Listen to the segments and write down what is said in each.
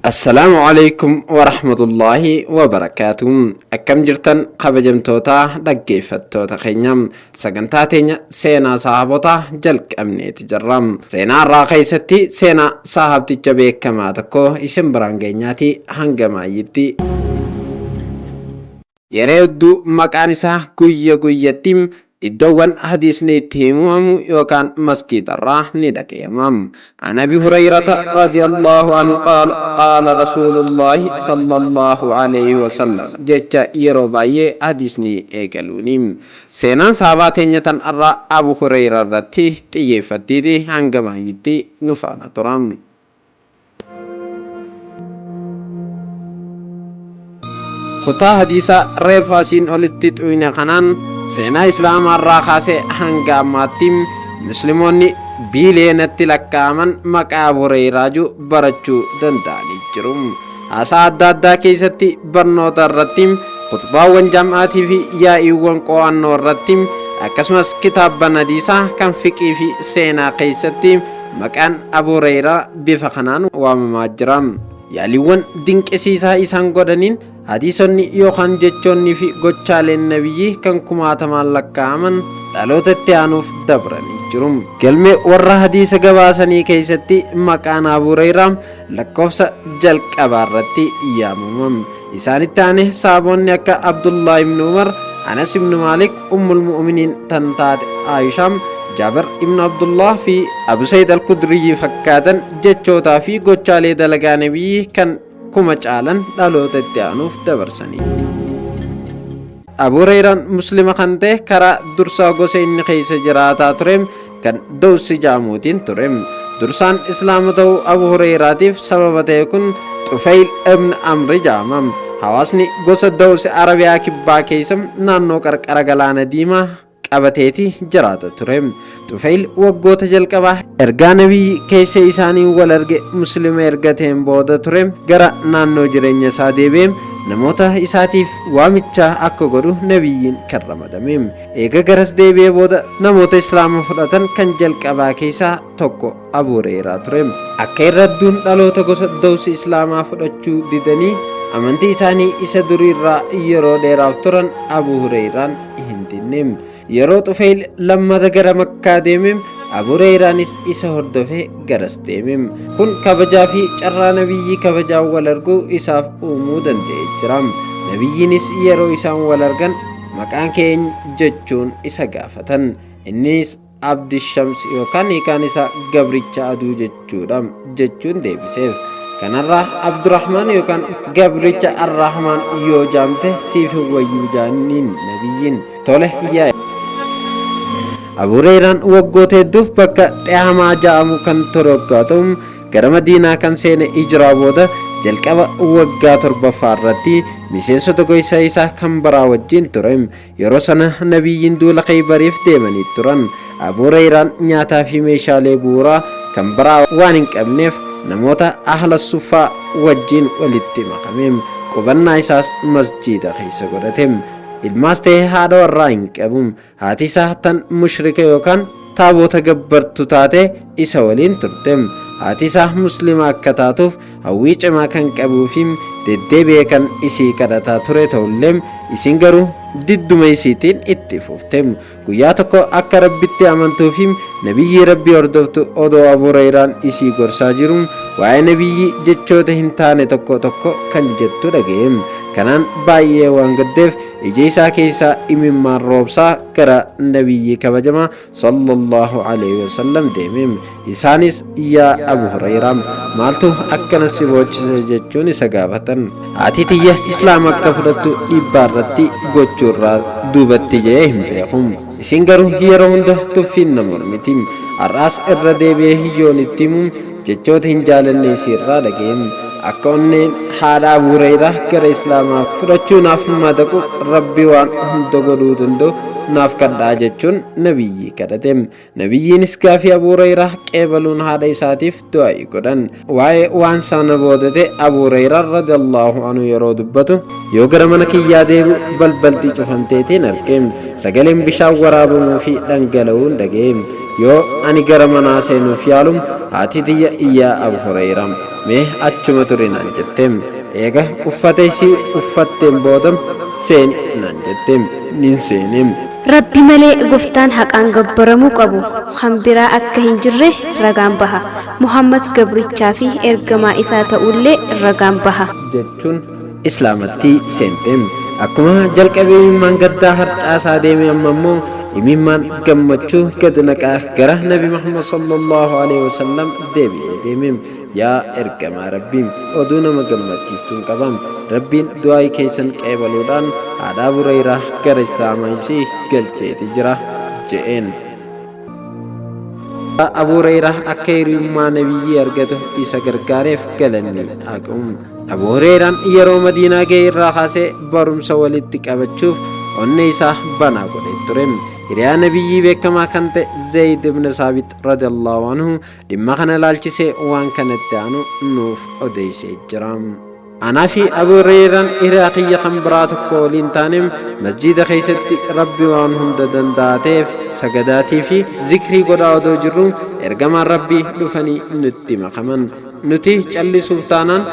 Assalaamu Aleeykum Warahmatullaahi Wabarakaatu. Akkam jirtan kabajamtoota dhaggeeffattoota keenya. Sagantaa teenya seenaa saahabotaa jalqabneeti jirra. Seenaa irraa keessatti seenaa saahabticha beekamaa tokko isin biraan geenyaati hanga maayyitti. Yeroo hedduu maqaan isaa guyya guyyatti iddoowwan hadiisni itti himamu yookaan masgiidarraa ni dhagayama. An Abi Hurayrata radiyallahu anhu qaala qaala Rasuulullaahi sallallahu alayhi wasallam jecha yeroo baay'ee hadiisni eegaluuni. Seenaan sahaabaa teenya tan arraa Abu Hurayra irratti xiyyeeffattiiti hanga maayyitti nu faana tura. Kutaa hadiisaa reefu asiin olitti xuyne kanaan seenaa Islaamaa irraa kaasee hanga ammaatti Muslimoonni biiliyeenatti lakkaa'aman maqaa Abu Hureyraa jiru barachuu danda'anii jiru. Haasaa adda addaa keessatti barnoota irratti, khutbaawwan jam'aatii fi yaa'iiwwan qo'annoo irratti akkasumas kitaabban hadiisaa kan fiqii fi seenaa keessatti Maqaan Abu Hureyraa bifa kanaan waamamaa jira. Yaaliiwwan dinqisiisaa isaan godhaniin hadiisonni yookaan jechoonni fi gochaaleen nabiyyii kan kumaatamaan lakkaa'aman dhaloota itti aanuuf dabranii jiru. Galmee warra hadiisa gabaasanii keessatti maqaan Abu Hureyraa lakkoofsa jalqabaa irratti yaamama. Isaanitti aanee sahaabonni akka Abdullah ibn Umar, Anas ibn Maalik, Ummul Mu'miniin tan taate Aayishaa, Jaabir ibn Abdullah fi Abu Sa'iid al-Kudriyyi fakkaatan jechootaa fi gochaalee dalagaa Nabiyyi kan kuma caalan dhaloota itti aanuuf dabarsanii. Abu Hurayraan Muslima kan ta'e karaa dursaa gosa inni keessa jiraataa ture kan Dawsi jedhamuutiin ture. Dursaan Islaama ta'uu Abu Hurayraatiif sababa ta'e kun Xufayl ibn Amri jedhama. Hawaasni gosa Dawsi Arabiyaa kibbaa keessa naannoo qarqara galaana diimaa qabateeti jiraata ture. Xufayl waggoota jalqabaa ergaa nabiyyi keessa isaaniin wal arge muslima erga ta'een booda ture gara naannoo jireenya isaa deebi'ee namoota isaatiif waamicha akka godhu nabiyyiin kan ramadame. Eega garas deebi'ee booda namoota islaama fudhatan kan jalqabaa keessaa tokko Abu Hureyraa ture. Akka irra hedduun dhaloota gosa Dawsi Islaamaa fudhachuu didanii amantii isaanii isa durii irraa yeroo dheeraaf turan Abu Hureyraan hin dinne. Yeroo Xufeyl lammata gara Makkaa deeme Abu Hureyraanis isa hordofee garas deeme. Kun kabajaa fi carraa nabiyyii kabajaan wal arguu isaaf uumuu danda'ee jira. Nabiyyiinis yeroo isaan wal argan maqaan kee eenyu jechuun isa gaafatan. Innis Abdi Shams yookaan hiikaan isaa gabricha aduu jechuudha jechuun deebiseef. Kanarraa Abdurrahmaan yookaan gabricha Arrahmaan yoo jaamte siif hin wayyuu jaaniin nabiyyiin. Tole yaa Abu Hureyraan waggoota hedduuf bakka Xihamaa ja'amu kan ture waggaa ta'u gara Madiinaa kan seene Hijraa booda jalqaba waggaa torbaffaa irratti miseensota gosa isaa kan biraa wajjin ture. Yeroo sana Nabiyyiin duula Khaybariif deemanii turan. Abu Hureyraan nyaataa fi meeshaalee bu'uuraa kan biraa waan hin qabneef namoota Ahla Suffaa wajjin walitti makame. Qubannaa isaas masjiida keessa godhate. Ilmaas ta'e haadha warraa hin qabu. Haati isaa tan mushrika yookaan taabota gabbartu taate isa waliin turte. Haati isaa muslima akka taatuuf hawwii cimaa kan qabuu fi deddeebi'ee kan isii kadhataa ture ta'ullee isiin garuu didduma isiitiin itti fufte. Guyyaa tokko akka Rabbitti amantuu fi nabiyyii Rabbii hordoftu odoo Abu Hurayraan isii gorsaa jiru waa'ee nabiyyii jechoota hin taane tokko tokko kan jettu dhaga'e. Kanaan baay'ee waan gaddeef ija isaa keessaa imimmaan roobsaa gara nabiyyii kabajamaa sallallahu alayhi wasallam deeme. Isaanis yaa Abu Hurayraa maaltu akkana si boochise jechuun isa gaafatan. Haati tiyya Islaama akka fudhattu dhiibbaa irratti gochuu irraa duubatti je'ee hin beeku. Isin garuu yeroo hunda tuffiin na mormiti. Har'aas irra deebi'ee yoon itti himu jechoota hin jaalanne isii irraa dhaga'e. Akka onneen haadha Abu Hurayraa gara Islaamaa fudhachuu naaf madaqu Rabbi waan hunda godhuu danda'u naaf kadhaa jechuun nabiyyii kadhate. Nabiyyiinis gaafii Abu Hurayraa qeebaluun haadha isaatiif du'aa'ii godhan. Waa'ee waan sana boodate Abu Hurayraa radiyallahu anhu yeroo dubbatu yoo gara mana kiyyaa deebi'u balbalti cufamteetiin arge. Sagaleen bishaan waraabamuu fi dhangala'uun dhaga'e. Yoo ani gara manaa seenuuf yaalu haati tiyya yaa Abu Hureyra mee achuma turi naan jette. Eega uffata isii uffatteen booda seeni naan jette. Nin seene. Rabbi malee goftaan haqaan gabbaramuu qabu kan biraa akka hin jirre ragaan baha. Muhammad gabrichaa fi ergamaa isaa ta'uullee ragaan baha. Jechuun Islaamatti seente. Akkuma jalqabee imimmaan gaddaa harcaasaa deeme amma immoo imimmaan gammachuu gad naqaa gara Nabi Muhammad sallallahu alaihi wasallam deebi'ee deeme. Yaa ergamaa Rabbii, oduu nama gammachiiftuun qaba. Rabbiin du'aa'ii keessan qeebaluudhaan haadha Abu Hureyraa gara Islaamaa isii galcheeti jira je'een. Abu Hureyraa akka hiriyummaa Nabiyyii argatu isa gargaareef galanni haa ga'u. Abu Hureyraan yeroo Madiinaa ga'e irraa kaasee barumsa walitti qabachuuf onnee isaa banaa godhee ture. Hiriyaa Nabiyyii beekamaa kan ta'e Zayd ibn Saabit radiyallahu anhu dhimma kana ilaalchisee waan kanatti aanu nuuf odeessee jira. Anaa fi Abu Hureyraan hiriyaa kiyya kan biraa tokko waliin taane masjiida keessatti Rabbi waan hunda danda'aa ta'eef sagadaatii fi zikrii godhaa odoo jirru ergamaan Rabbii dhufanii nutti makaman. Nuti callisuuf taanaan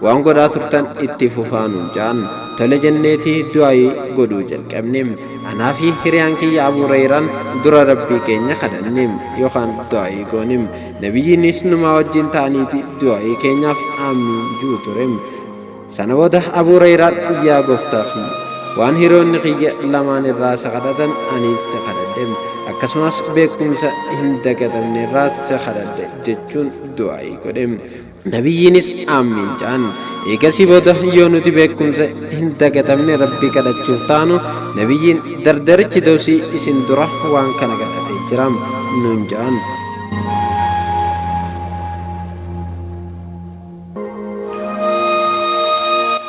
waan godhaa turtan itti fufaa nuun ja'an. Tole jenneeti du'aayii godhuu jalqabne. Anaa fi hiriyaan kiyya Abu Hureyraan dura Rabbii keenya kadhanne yookaan du'aayii goone. Nabiyyiinis numaa wajjin ta'aniiti du'aayii keenyaaf aamiin ju'u ture. Sana booda Abu Hureyraan yaa gooftaa kiyya waan hiriyoonni kiyya lamaan irraa si kadhatan anis si kadhadhe, akkasumas beekumsa hin dagatamne irraas si kadhadhe jechuun du'aayii godhe. Nabiyyiinis aamiin ja'an. Eegasii booda yoo nuti beekumsa hin dagatamne Rabbi kadhachuuf taanu Nabiyyiin dardarichi dawsii isin dura waan kana kadhatee jira nuun ja'an.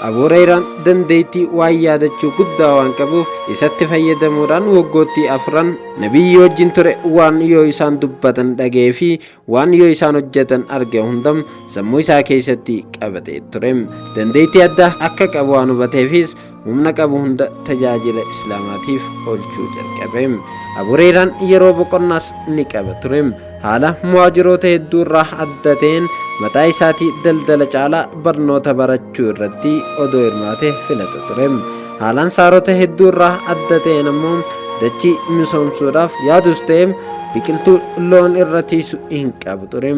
Abu Hureyraan dandeettii waan yaadachuu guddaa waan qabuuf isatti fayyadamuudhaan waggoottii afran Nabiyyii wajjin ture waan yoo isaan dubbatan dhaga'ee fi waan yoo isaan hojjetan arge hunda sammuu isaa keessatti qabatee ture. Dandeettii addaa akka qabu waan hubateefis humna qabu hunda tajaajila Islaamaatiif oolchuu jalqabe. Abu Hureyraan yeroo boqonnaas ni qaba ture. Haala muhaajiroota hedduu irraa adda ta'een mataa isaatii daldala caalaa barnoota barachuu irratti odoo hirmaate filata ture. Haala ansaarota hedduu irraa adda ta'een ammoo dachii misoomsuudhaaf yaadus ta'e biqiltuu loon irra tiisu hin qabu ture.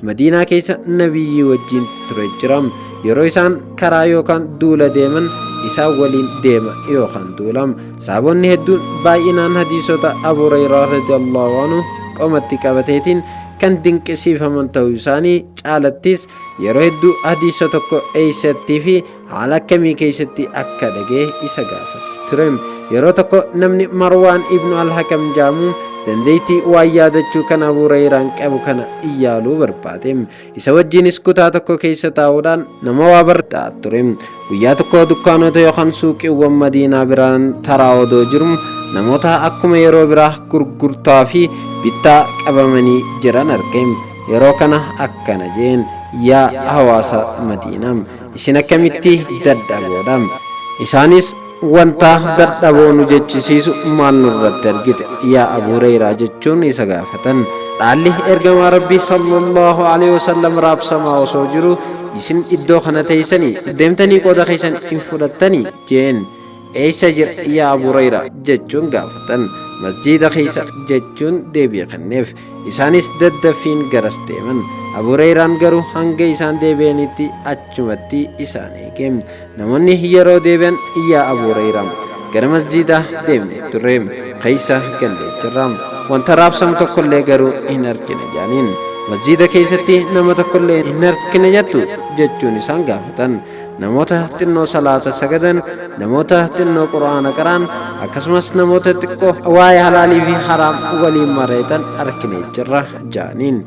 Madiinaa keessa nabiyyii wajjin ture jira. Yeroo isaan karaa yookaan duula deeman isaan waliin deema yookaan duula. Sahaabonni hedduun baay'inaan hadiisota Abu Hurayraa radiyallahu anhu qomatti qabateetiin kan dinqisiifaman ta'uu isaanii caalattis yeroo hedduu hadiisa tokko eessattii fi haala akkamii keessatti akka dhaga'e isa gaafatu ture. Yeroo tokko namni Marwaan ibnu Al-Hakam jaamu dandeettii waan yaadachuu kan Abu Hurayraan qabu kana yaaluu barbaade. Isa wajjinis kutaa tokko keessa taa'uudhaan nama waa bartaa ture. Guyyaa tokko dukkaanota yookaan suuqiiwwan Madiinaa biraan taraa odoo jiru namoota akkuma yeroo biraa gurgurtaa fi bittaa qabamanii jiran arge. Yeroo kana akkana jeen, yaa hawaasa Madiinaa, isin akkamitti dadhaboodha? Isaanis wanta dadhaboo nu jechisiisu maal nurratti argite yaa Abu Hureyraa jechuun isa gaafatan. Dhaalli ergamaa Rabbii sallallahu alaihi wasallam raabsamaa osoo jiru isin iddoo kana teessanii deemtanii qooda keessan hin fudhattanii jeen. Eessa jira yaa Abu Hureyraa jechuun gaafatan. Masjiida keessa jechuun deebii kenneef. Isaanis daddaffiin garas deeman. Abu Hureyraan garuu hanga isaan deebi'anitti achumatti isaan eege. Namoonni yeroo deebi'an yaa Abu Hureyraa gara masjiidaa deemne turre, keessa gallee jirra. Wanta raabsamu tokkollee garuu hin argine jaaniin. Masjiida keessatti nama tokkollee hin argine jettu jechuun isaan gaafatan. Namoota xinnoo salaata sagadan, namoota xinnoo Qur'aana qara'an, akkasumas namoota xiqqoo waa'ee halaalii fi haraam waliin mareetan arkinee jirra ja'aniin.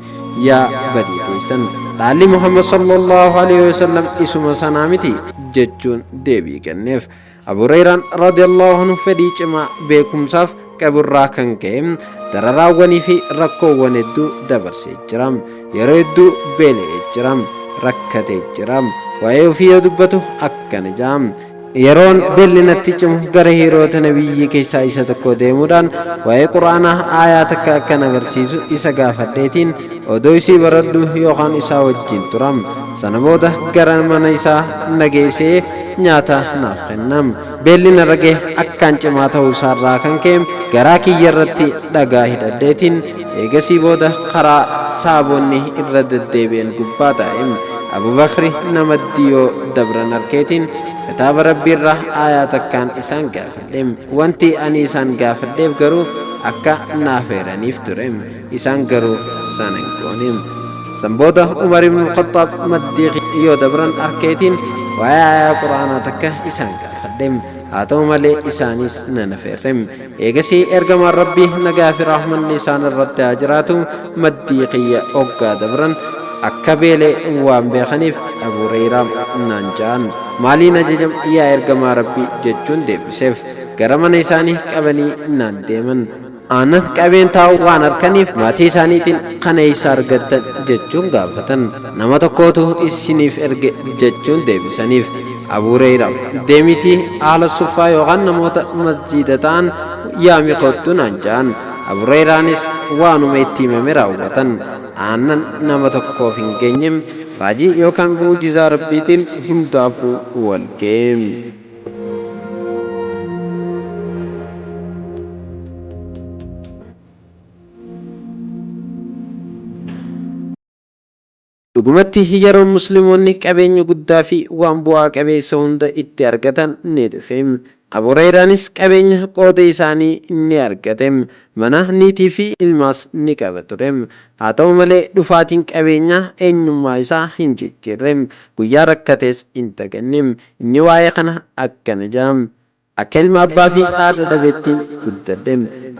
Yaa badii teessan, dhaalli Muhammad sallallahu alaihi wasallam isuma sanaa miti jechuun deebii kenneef. Abu Hurayraan radiyallahu anhu fedhii cimaa beekumsaaf qaburraa kan ka'e dararaawwanii fi rakkoowwan hedduu dabarsee jira. Yeroo hedduu beela'ee jira. Rakkatee jira. Waa'ee ofii yoo dubbatu akkana jedha. Yeroon beelli natti cimu gara hiriyoota Nabiyyii keessaa isa tokko deemuudhaan waa'ee Qur'aanaa aayaa takka akkan agarsiisu isa gaafadheetiin odoo isii baradhu yookaan isaa wajjin turam. Sana booda gara mana isaa na geessee nyaata naaf kennam. Beelli narra gahe akkaan cimaa ta'uu isaarraa kan ka'e garaa kiyya irratti dhagaa hidhadheetiin eegasii booda karaa saabonni irra deddeebi'an gubbaa taa'e. Abubakri nama yoo dabran arkeetiin kitaaba Rabbiirraa aayaa takkaan isaan gaafadhe. Wanti ani isaan gaafadheef garuu akka naaf eeraniif ture. Isaan garuu sana hin goone. San booda Umar ibn Khattaab maddii yoo dabran arkeetiin waa'ee aayaa Qur'aanaa takka isaan gaafadhe. Haa ta'u malee isaanis nan afeerre. Eegasii ergamaan Rabbii nagaa fi rahmanni isaan irratti haa jiraatu maddii kiyya hoggaa dabran akka beelee waan beekaniif Abu Hureyraa naan ja'an. Maaliin ajajam yaa ergamaa Rabbii jechuun deebiseef. Gara mana isaanii qabanii naan deeman. Aannan qabeen taa'u waan harkaniif maatii isaaniitiin kana eessa argattan jechuun gaafatan. Nama tokkootu isiniif erge jechuun deebisaniif. Abu Hureyraa deemitii haala suffaa yookaan namoota masjiida ta'an yaami kottu naan ja'an. Abu Hureyraanis waanuma itti himame raawwatan. Aannan nama tokkoof hin geenye raajii yookaan muujizaa Rabbiitiin hundaafuu wal ga'e. Dhugumatti yeroon Musliimoonni qabeenya guddaa fi waan bu'aa qabeessa hunda itti argatan ni dhufe. Abu Hurayraanis qabeenya qooda isaanii ni argate. Mana, niitii fi ilmaas ni qaba ture. Haa ta'u malee dhufaatiin qabeenyaa eenyummaa isaa hin jijjiirre. Guyyaa rakkates hin daganne. Inni waa'ee kana akkana jedha. Akka ilma abbaa fi haadha dhabeettiin guddadhe.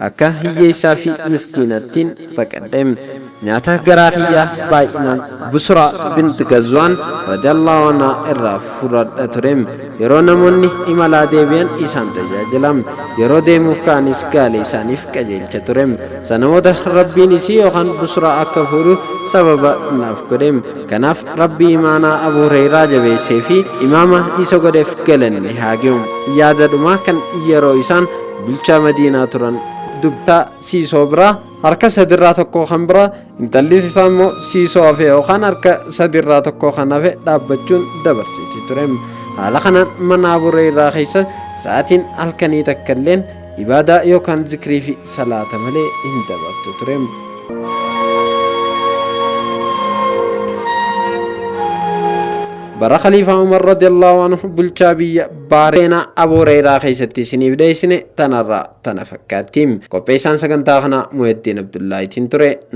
Akka hiyyeessaa fi miskiinattiin baqadhe. Nyaata garaa kiyyaa baay'inaan Busraa bint Gazwaan radiyallahu anhaa irraa fudhadha ture. Yeroo namoonni imalaa deebi'an isaan tajaajila. Yeroo deemuuf ka'anis gaala isaaniif qajeelcha ture. Sana booda Rabbiin isii yookaan Busraa akka fuudhu sababa naaf godhe. Kanaaf Rabbi imaanaa Abu Hureyraa jabeessee fi imaama isa godheef galanni haa gahu. Yaada dhumaa kan yeroo isaan bulchaa Madiinaa turan dubbii siisoo biraa harka sadirraa tokko kan biraa intallis isaa immoo siisoo hafe yookaan harka sadirraa tokko kan hafe dhaabbachuun dabarsiti ture. Haala kanaan mana Abu Hureyraa keessa sa'aatiin halkanii takka illeen ibaadaa yookaan zikrii fi salaata malee hin dabartu ture. Bara Khaliifaa Umar radiyallahu anhu bulchaa biyya Baareenaa Abu Hureyraa keessatti isiniif dhiyeessine tanarraa tana fakkaatti. Qopheessaan sagantaa kanaa Muheddiin Abdullaahitiin ture.